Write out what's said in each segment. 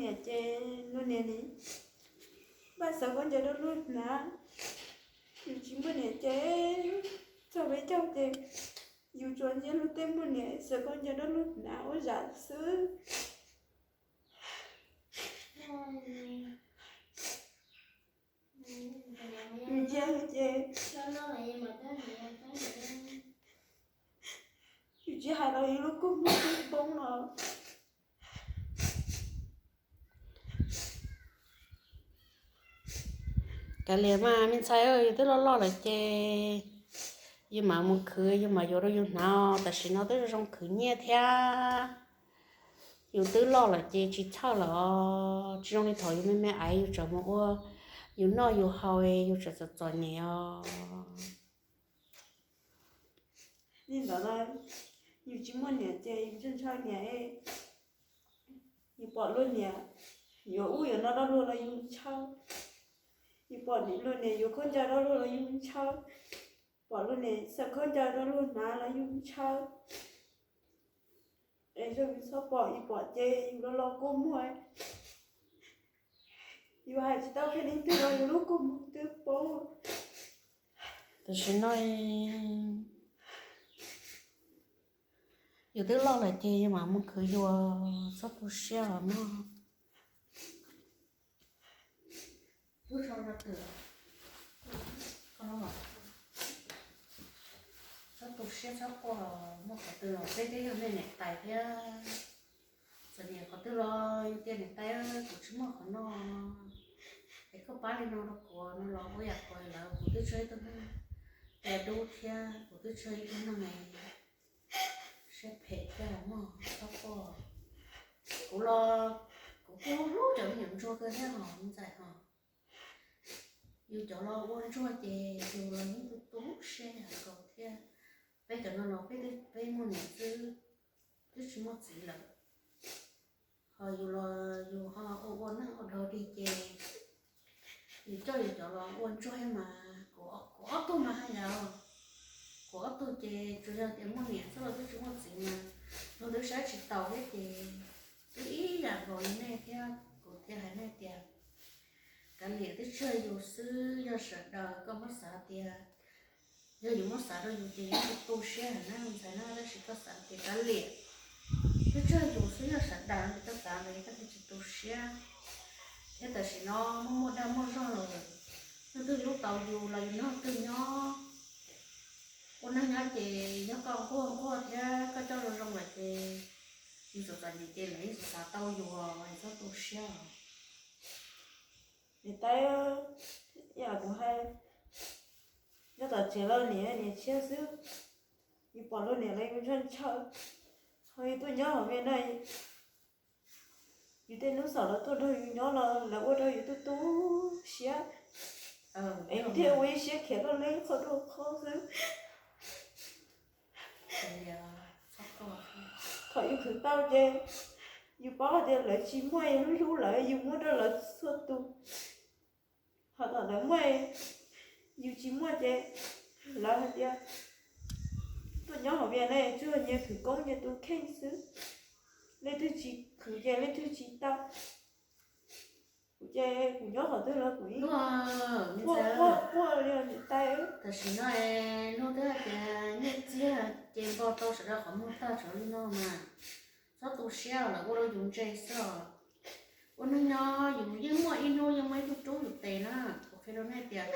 niam ces luag niam npaj xav khaub ncaws rau luag hnav. Yus tsis muaj niam ces txog peb caug ces yus tsuas ntsia luag tej muaj niam xav khaub ncaws rau luag hnav ua zam xwb. Yus ntsia ces yus tsis hais los yus lub kua muag twb poob los. Kav liam mas me ntxhais, yus twb loj loj lawm ces yus mam mus khwv, yus mam yuav rau yus hnav. Tam sim no twb zoo zoo khwv nyiaj thiab. Yus twb loj lawm ces tsis chawj lawm os. Tsis zoo li thaum yus me me aiv yus tseem mus ua yus noj yus haus, yus tseem txom txom nyem os. Li ntawd, yus tsis muaj niam ces yus ntshaw ntshaw niam. Yus pom luag niam yuav ub yuav no rau luag los yus ntshaw. Yus pom luag niam yuav khaub ncaws rau luag los yus ntshaw. Pom luag niam xav khaub ncaws rau luag hnav los yus ntshaw. Es yus txhob pom, yus pom ces yus los los kua muag. Yus hais tsis tau qhia leej twg los yus lub kua muag twb poob. Tam sim no yus twb loj lawm ces yus mam mus khwv yus, txhob tu siab os mog. Txhob tu siab txhob quaj, muaj qhov twg los peb twb yog nej niam tais thiab. Txom nyem qhov twg los yus tias niam tais, kuv tsis muaj qhov no, es koj pab li no rau kuv no los ua yam kuv lawv, kuv twb tsis yog ib tug neeg dub thiab, kuv twb tsis yog ib tug neeg siab phem thiab mog, txhob quaj. Kuv los kuv kuj hlub cov me nyuam ntsuag kawg thiab hos me ntxhais hos. Yus cov los ua ntsuag ces yus los yeej tu tu siab yam nkaus thiab. Peb cov no los peb, peb muaj niam xwb, twb tsis muaj txiv lawm. Ho yus los yus ho ua ua neej ua dog dig ces yus coj yus cov los ua ntsuag mas kuv ob tug mas haj yam, kuv ob tug ces tsuas yog tias muaj niam xwb los twb tsis muaj txiv mas luag twb saib tsis taus thiab ces twb ib yam nkaus li nej thiab. Kuv thiaj hais nej tias kav liam, twb tsis yog yus xwb, yog sawv daws koj muab xav tias, yog yus muab xav rau yus ces yus tu tu siab heev na ntxhais na, tab sis koj xav tias kav liam, twb tsis yog yus xwb, yog sawv daws ces koj xav ntawd koj thiaj tsis tu siab. Thiab tam sim no muaj muaj dag muaj zog lawm, leej twg hlub tau yus los yus nrog twg nyob. Ua neeg nyob ces yog koj nquag nquag thiab koj coj zoo zoo lawm ces yus txom txom nyem ces lawv yeej xav tau yus, yus txhob tu siab. Niam tais, yam kuv hais, nyob tom tsev los niam niam tshiab xwb, yus pom luag niam los yus ntshaw ntshaw, ho yus tuaj nyob hauv Vias Nam, yus tej hnub xaus lawv tuaj nrog yus nyob los lawv ua rau yus tu tu siab, es yus thiaj ua ib siab khiav loj leeb qhov dua qhov xwb. Thaum yus khwv tau ces yus paub tias lawv tsis muaj hlub hlub lawv, yus muab rau lawv txhua tus. Ho thaum lawv muaj, yus tsis muaj ces lawv hais tias tuaj nyob hauv Vias Nam tsuas nyias khwv koob nyias tus kheej xwb, leej twg tsis khwv ces leej twg tsis tau. Kuv ces kuv nyob qhov twg los kuv ib quaj quaj quaj li niam tais. Tam sim no hnub twb hais tias nyiaj txiag ces npog tau sawv daws qhov muag tag tsawv li no mas txhob tu siab, lawv ua rau yus ntse xwb os. Ua neeg nyob yus yeej muaj ib hnub yeej muaj ib tug rub yus tes na. Kuv qhia rau nej tias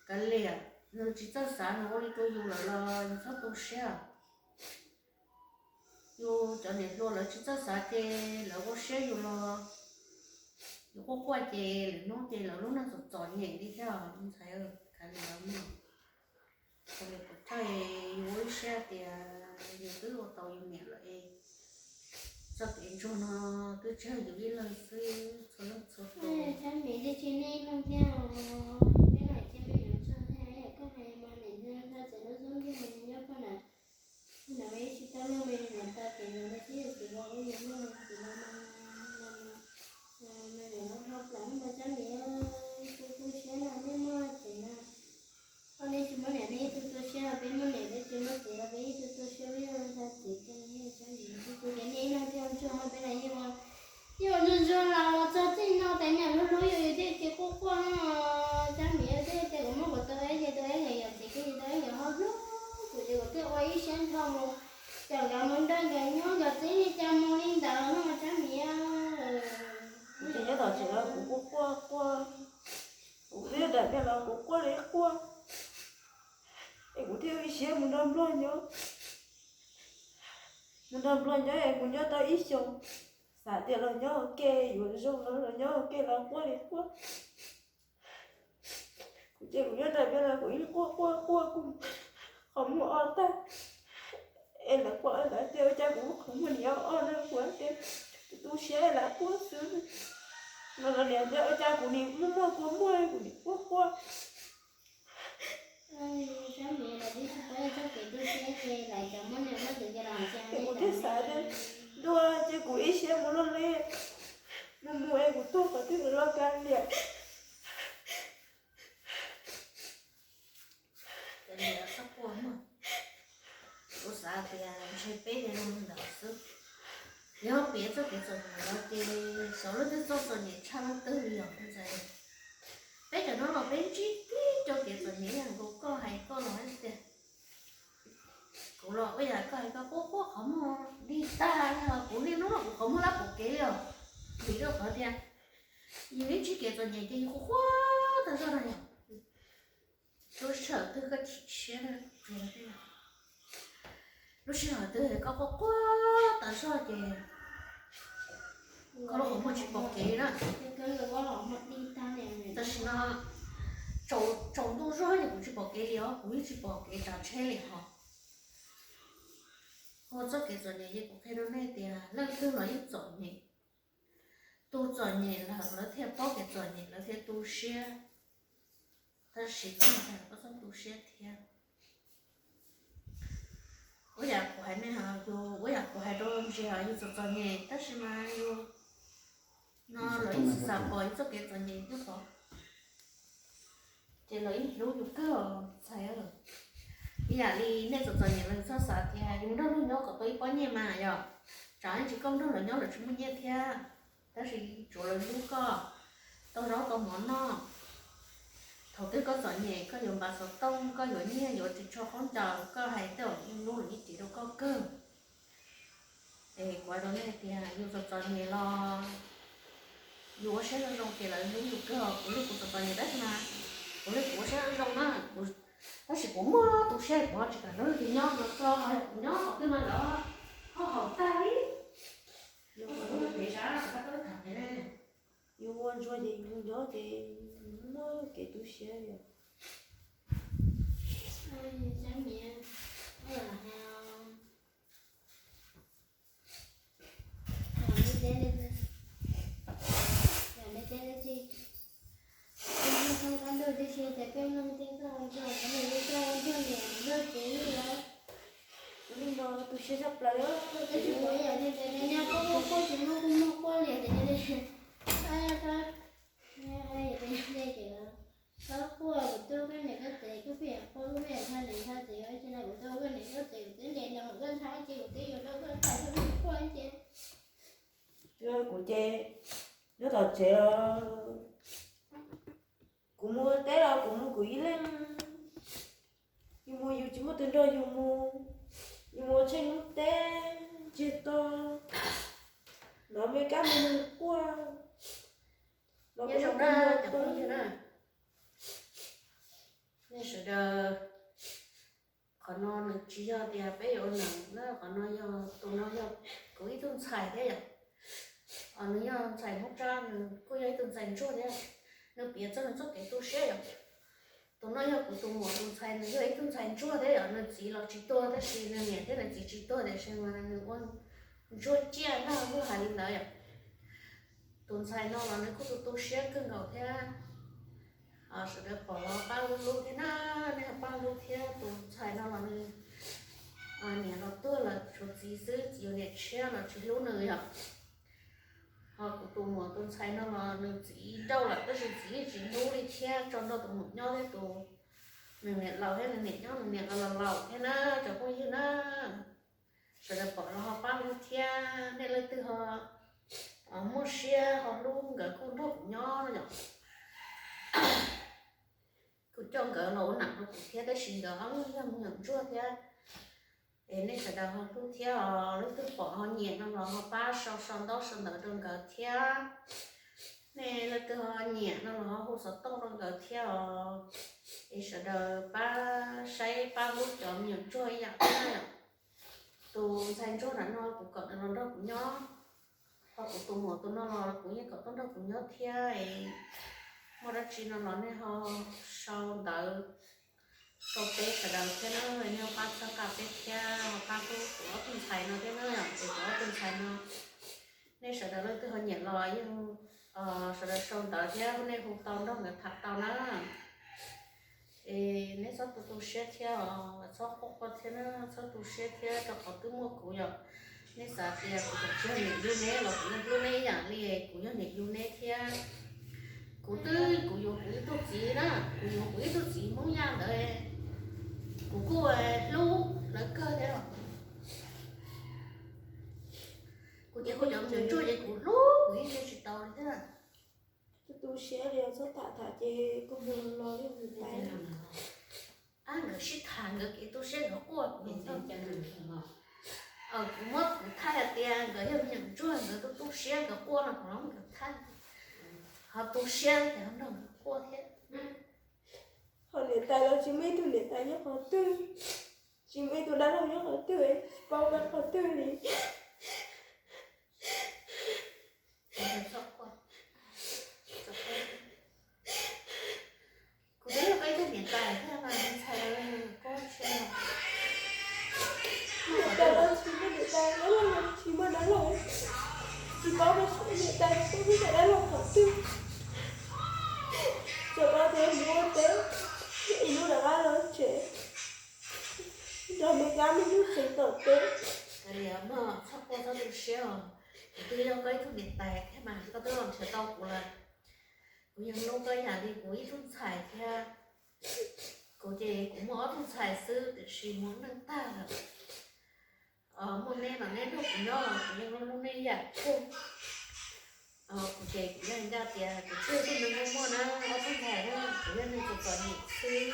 kav liam, nws tsis txawj xav nws ua li rau yus lawm los yus txhob tu siab. Yus cov niam hluas lawv tsis txawj xav ces lawv ua siab yus los yus quaj quaj ces lwm hnub ces lawv lub neej txom txom nyem li thiab ntxhais. Kav liam, kav liam pov thawj, yus ua ib siab tias yus twb ua tau yus niam lawm es txoj kev ntsuag no twb tsis yog yus ib leeg xwb, txhua leej txhua tus. Tsis nej ib leeg thiab, peb mam cia me nyuam ntsuag thiab, koj hais mas niam ntsuag txawm lub xub ntiag nyob poj niam. Hnub no ib tsis tau luag me nyuam tau ces los ua tib yam txiv los ua yus luag txiv los no, me nyuam hau plaws hnub no cab niam, kuv tu siab no nej muaj txiv no. Koj nej tsis muaj niam nej ib tug tu siab, peb muaj niam peb tsis muaj txiv los peb ib tug tu siab, peb yog ntxhais txiv thiab, cab niam ib tug tu siab, nej ib leeg thiaj ntsuag, peb los yeej ua, yeej ua ntsuag Los txog txij no tes niam hlub hlub yus, yus thiaj cia quaj quaj no. Tsab miv, yus thiaj tias kuv muab kuv tus eb ces tus eb yog yam txiv kiag, tus eb yog ho hlub kuv ces kuv thiaj ua ib siab nrho mus coj nkawd mus nrog nkawd nyob, nkawd txib li cas mus li ntawd no Tsab miv. Ces nyob tom tsev los kuv quaj quaj quaj, kuv twb nram pliaj los kuv quaj li quaj. Es kuv thiaj ua ib siab mus nrog Nplog nyob. Mus nrog Nplog nyob es kuv nyob tau ib xyoos, xav tias los nyob ua ke yuav zoo no, los nyob ua ke los quaj li quaj. Kuv ces kuv nyob nram pliaj los kuv ib quaj quaj quaj kuv qhov muag o tag. Es lawv pom lawv tias ua cas kuv qhov muag nim o o no, kuv tias tu siab es lawv quaj xwb no. Los niam tias ua cas kuv nim muaj muaj kua muag, kuv nim quaj quaj. Kuv thiaj xav tias ntuj, ces kuv ib siab mus luaj li, mus mus es kuv tuag qhov twg los kav liam. Kuv xav tias ntshe peb yog ntawd xwb. Yog piav txoj kev txom nyem no ces xyov leej twg txoj txom nyem tshaj leej twg li os ntxhais. Peb cov no los peb ntsib tib co kev txom nyem ib yam nkaus koj hais koj los tiag. Kuv los ua yam koj hais koj quaj quaj qhov muag dig tag li os, kuv niaj hnub no kuv qhov muag lab pom kev li os. Vim rau qhov tias yus ib ntsib kev txom nyem ces yus quaj quaj tag zog na yom. Lub sij hawm twg koj chim siab, lub sij hawm twg koj quaj quaj tas zog ces koj lub qhov muag tsis pom kev na. Tam sim no tsaus ntuj zog ces kuv tsis pom kev li os, kuv yeej tsis pom kev tsav tsheb li hos. Ua txoj kev txom nyem ces kuv qhia rau nej tias leej twg los yeej txom nyem. Tus txom nyem lawm lawv thiaj paub kev txom nyem, lawv thiaj tu siab. Tab sis koj txhob tu siab thiab. Ua yam kuv hais nej, yus ua yam kuv hais rau ntsis, yus txom txom nyem tab sis mas yus no lawv yeej tsis xav pom yus txoj kev txom nyem nyob tod. Ces lawv yeej hlub yus kawg os ntxhais. Ib yam li nej txom txom nyem los txhob xav tias yus nrog luag nyob kom tau ib pob nyiaj mas yog, tsam ib ntsis koj nrog lawv nyob lawv tsis muaj nyiaj thiab, tab sis tsuav lawv hlub koj, tau zaub tau mov noj. Thaum twg koj txom nyem koj yuav npam xov tooj, koj yuav nyiaj yuav ris tsho khaub ncaws, koj hais tej zaum lub los yeej ris rau koj kawg. Es kuv hais rau nej tias yus txom txom nyem los yus ua siab zoo zoo ces lawv hlub yus kawg. Kuv li kuv txom txom nyem tab sis mas, kuv li kuv ua siab zoo zoo na, tab sis kuv muaj tu siab kuv ho tsis kam nrog leej twg nyob no txog, kuv nyob qhov twg mas lawv ho haum tag li. Yus ua ntsuag ces yus ua ntsuag ces yus nyob ces muaj kev tu siab li. Kuv li no tu siab tshaj plaws. Txhob quaj, kuv tuaj koj niam koj txiv, kuv pheej quaj, kuv pheej ntshai niam ntshai txiv, ua tsis na kuv tuaj koj niam koj txiv, kuv twb ntes los koj ntshai ces kuv twb yuav rau koj tham, koj quaj ces. Kuv ces nyob tom tsev os, kuv mus ua teb los kuv mus kuv ib leeg, yus mus yus tsis muaj tus nrog yus mus, yus mus ua tsheb hnub teb ntsiag to, hnov me kab me noog quaj los kuv mus ua teb. Nej sawv daws, qhov no nws tsis yog tias peb yuav ua neeg na, qhov no yog, tus no yog kuv ib tug ntxhais thiab yom. Nws yog ntxhais Hmoob Tsab, nws kuj yog ib tug ntxhais ntsuag thiab. Nws piav txog nws txoj kev tu siab yom. Tus no yog kuv tus muam tus ntxhais, nws yog ib tug ntxhais ntsuag thiab yom. Nws txiv los tsis tuag tab sis nws niam thiab nws txiv tsis tuag tiam sis mas nws ua ntsuag ciaj na, kuj hais li ntawd yom. Tus ntxhais no los nws kuj tu tu siab kawg nkaus thiab. Sawv daws pom los pab hlub hlub thiab na, nej pab hlub thiab. Tus ntxhais no los nws niam los tuag lawm tshuav txiv xwb, txiv yuav niam tshiab los tsis hlub nws yom. Ho kuv tus muam tus ntxhais no los nws txiv nrauj lawm tab sis txiv yeej tsis hlub li thiab, tso nrog tus muam nyob thiab, tus nws niam laus thiab nws niam nyob, nws niam los laus thiab na, cov phooj ywg na. Sawv daws pom los ho pab hlub thiab, nej leej twg ho muaj siab ho hlub nkawd kuj nrog kuv nyob yom. Kuv coj nkawd los ua nam rau kuv thiab, tab sis nkawd ob leeg yog me nyuam ntsuag thiab. Es nej sawv daws ho hlub thiab os, leej twg pom ho nyiam no los ho pab sau sau ntaub sau ntawv rau nkawd thiab. Nej leej twg ho nyiam no los ho hu xov tooj rau nkawd thiab os. Es sawv daws pab saib pab hlub cov me nyuam ntsuag ib yam thiab. Tus ntxhais ntsuag nram no kuv kom nws los nrog kuv nyob, ho kuv tus muam tus no los kuv yeej kom tuaj nrog kuv nyob thiab. Muaj dab tsi no los nej ho sau ntawv rau peb sawv daws thiab na, nej ho pab txhawb nqa peb thiab, ho pab hlub kuv ob tug ntxhais no thiab na, es kuv ob tug ntxhais no nej sawv daws leej twg ho nyiam los yeej sawv daws sau ntawv thiab nej hu tau nrog nkawd tham tau na. Es neb txhob tu tu siab thiab os, txhob quaj quaj thiab na, txhob tu siab thiab rau qhov twb muaj kuv yom. Neb xav tias kuv tsis yog niam yug neb los kuv yeej hlub neb ib yam li kuv yog niam yug neb thiab. Kuv twb, kuv yuav kuv ib tug txiv na, kuv yuav kuv ib tug txiv Hmoob Yaj ntawd, kuv kuj hlub lawv kawg thiab. Kuv tias kuv cov me nyuam ntsuag ces kuv hlub kuv yeej hlub tsis tau li thiab. Tu siab li os, txhob tham tham ces kuv mus los li mus tais. Ab, nkawd sib tham nkawd kev tu siab nkawd quaj kuv yeej tau. Kuv muab kuv thaij hais tias nkawd yog me nyuam ntsuag nkawd tu tu siab nkawd quaj no kuv los nkawd thaij. Ho tu siab ces ho nrog nkawd quaj thiab. Ho niam tais los tsis muaj ib tug niam tais nyob qhov twg, tsis muaj ib tug dab laug nyob qhov twg, tsis paub nyob qhov twg li. Kuv twb yog koj ib tug niam tais thiab mas ntxhais, koj tsis, niam tais los tsis muaj niam tais, dab laug los tsis muaj dab laug, tsis paub niam tais, tsis paub niam tais, tsis paub niam tais dab laug qhov twg. Tsuas paub tias mus ua teb, ib hnub rov qab los tsev, nrog me kab me noog tsev tom teb. Txhob quaj txhob tu siab os, kuv twb yog koj ib tug niam tais thiab mas koj twb los nrhiav tau kuv lawm. Kuv yeej hlub koj ib yam li kuv ib tug ntxhais thiab. Kuv ces kuv muaj ob tug ntxhais xwb tiam sis mus neej tag lawm. Muaj neb los neb nrog kuv nyob los kuv yeej hlub hlub neb ib yam thiab. Kuv ces kuv yeej ncaj tias kuv tsis yog ib tug neeg muaj muaj na, ob tug ntxhais na, kuv yog neeg txom txom nyem xwb.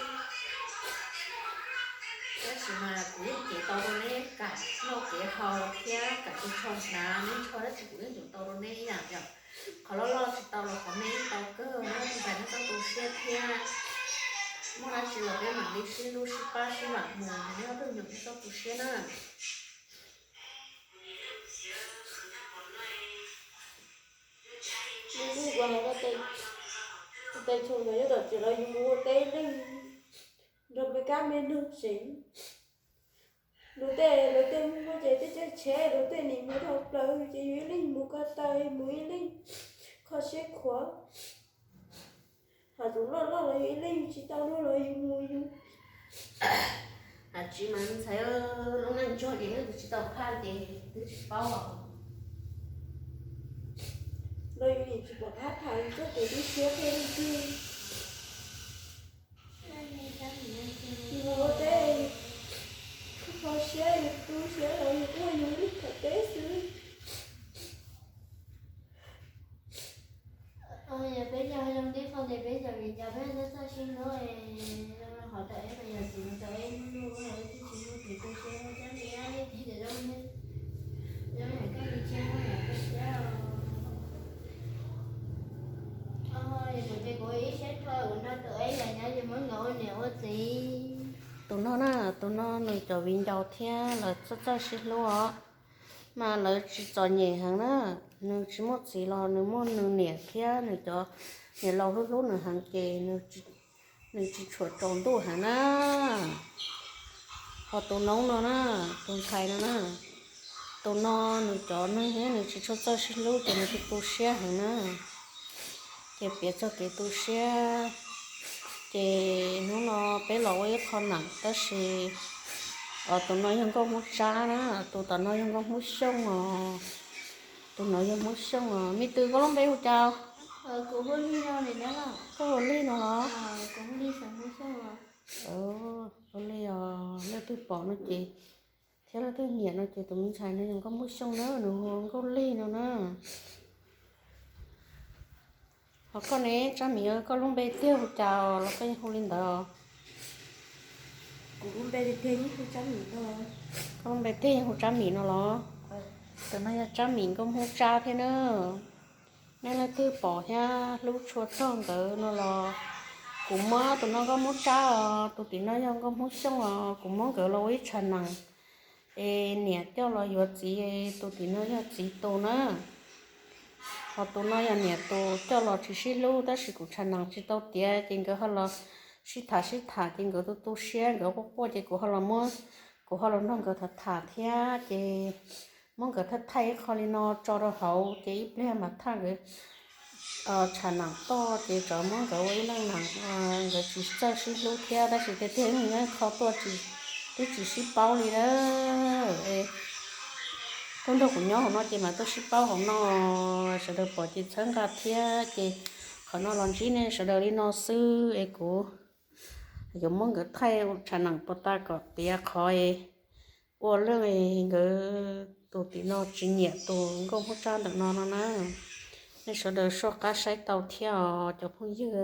Tab sis mas kuv yeej cev tau rau neb kam noj kev haus thiab kam tus tsho hnav, neb ntshaw dab tsi kuv yeej cev tau rau neb ib yam yom. Qhov loj loj tsis tau los qhov me tau kawg, neb tus ntxhais neb txhob tu siab thiab. Muaj dab tsi los peb mam li sib hlub sib pab sib vam mus, neb ob tug nyuam neb txhob tu siab na. Neb kuj ua hais tias tais tshoom ntawd nyob tom tsev los yus mus ua teb ib leeg nrog me kab me noog tsev. Luag tej, luag tej muaj ces tej caij tsheb, luag tej nim mus dhau plaws ces yus ib leeg mus ko taw, mus ib leeg kho siab khuav. Hos tus loj loj los yus ib leeg yus tsis tau luag los yus mus yus. Hais tsis mas ntxhais, lub neej ntsuag ces twb tsis tau phaj ces twb tsis paub. Los yus nim tsis pom qab tham yus txoj kev tu siab qhia leej twg. Yus ua teb, kho siab yus tu siab los yus ua yus ib leeg tham teb xwb. Yog peb yog zoo tib qho ces peb cov viv ncaus peb txhob txawj sib hlub, zoo qhov tau eb mas yog txiv mus tau eb hnub ntuj los ib tug tsis muaj kev tu siab cab li ab li tiag tias zoo, zoo yam koj li thiab yam koj thiab. Yog kuv ces kuv ib siab rho kuv nrog tus eb yam nyab yus muab nkawd ua niam ua txiv. Tus no na, tus no nws cov viv ncaus thiab lawv txawj txawj sib hlub os, mas lawv tsis txom nyem heev na. Nws tsis muaj txiv los nws muaj nws niam thiab nws cov niam laus hlub hlub nws heev ces nws tsis tshua tsaus ntuj heev na. Ho tus noob no na, tus ntxhais no na, tus no nws cov neeg thiab nws tsis tshua txawj sib hlub ces nws tu tu siab heev na. Ces piav txog kev tu siab, ces hnub no peb los ua ib qho nam tab sis tus no yog nkauj Hmoob Tsab na, tus tom no yog nkauj Hmoob Xyooj os. Tus no yog Hmoob Xyooj os. Me tw, koj lub npe hu cas? Koj hu Lig no los? Hu Lig os. Leej twg pom no ces thiab leej twg nyiam no ces tus me ntxhais no yog nkauj Hmoob Xyooj na, nws hu nkauj Lig no na. Koj ne, Tsab Mim, koj lub npe tiag hu cas los koj yeej hu li ntawd? Kuv lub npe tiag yeej hu Tsab Mim no. Koj lub npe tiag yeej hu Tsab Mim no los? Tus no yog Tsab Mim nkauj Hmoob Tsab thiab na. Nej leej twg pom thiab hlub tshua txog nkawd no los kuv muab tus no nkauj Hmoob Tsab os, tus tim no yog nkauj Hmoob Xyooj os, kuv muab nkawd los ua ib tshav nees es niam coj los yuav txiv, tus tim no yog txiv tus na. Ho tus no yog niam tus coj los tsis sib hlub tab sis kuv tshav nees tsis tau tiav ces nkawd ho los sib tham sib tham ces nkawd tu tu siab nkawd quaj quaj ces kuv ho los muab, kuv ho los nrog nkawd tham tham thiab ces muab nkawd thaij thaij ib qho li no tso rau hauv ces ib pliag mas thaj nkawd tshav nees toj ces tsov muab nkawd ua ib leej nees, nkawd tsis txawj sib hlub thiab tab sis tiag tiag nyob qhov tuaj twb tsis sib paub li na. Tuaj nrog kuv nyob hauv no ces mas tuaj sib paub hauv no, sawv daws pom ces txhawb nqa thiab ces qhov no los ntsib nej sawv daws li no xwb es kuv yuav muab nkawd thaij tshav nees puas tag kom tiav qhov ua leej nkawd tus tim no tsis nyiam tus nkauj Hmoob Tsab ntawm no no na. Nej sawv daws soj qab saib tau thiab os cov phooj ywg.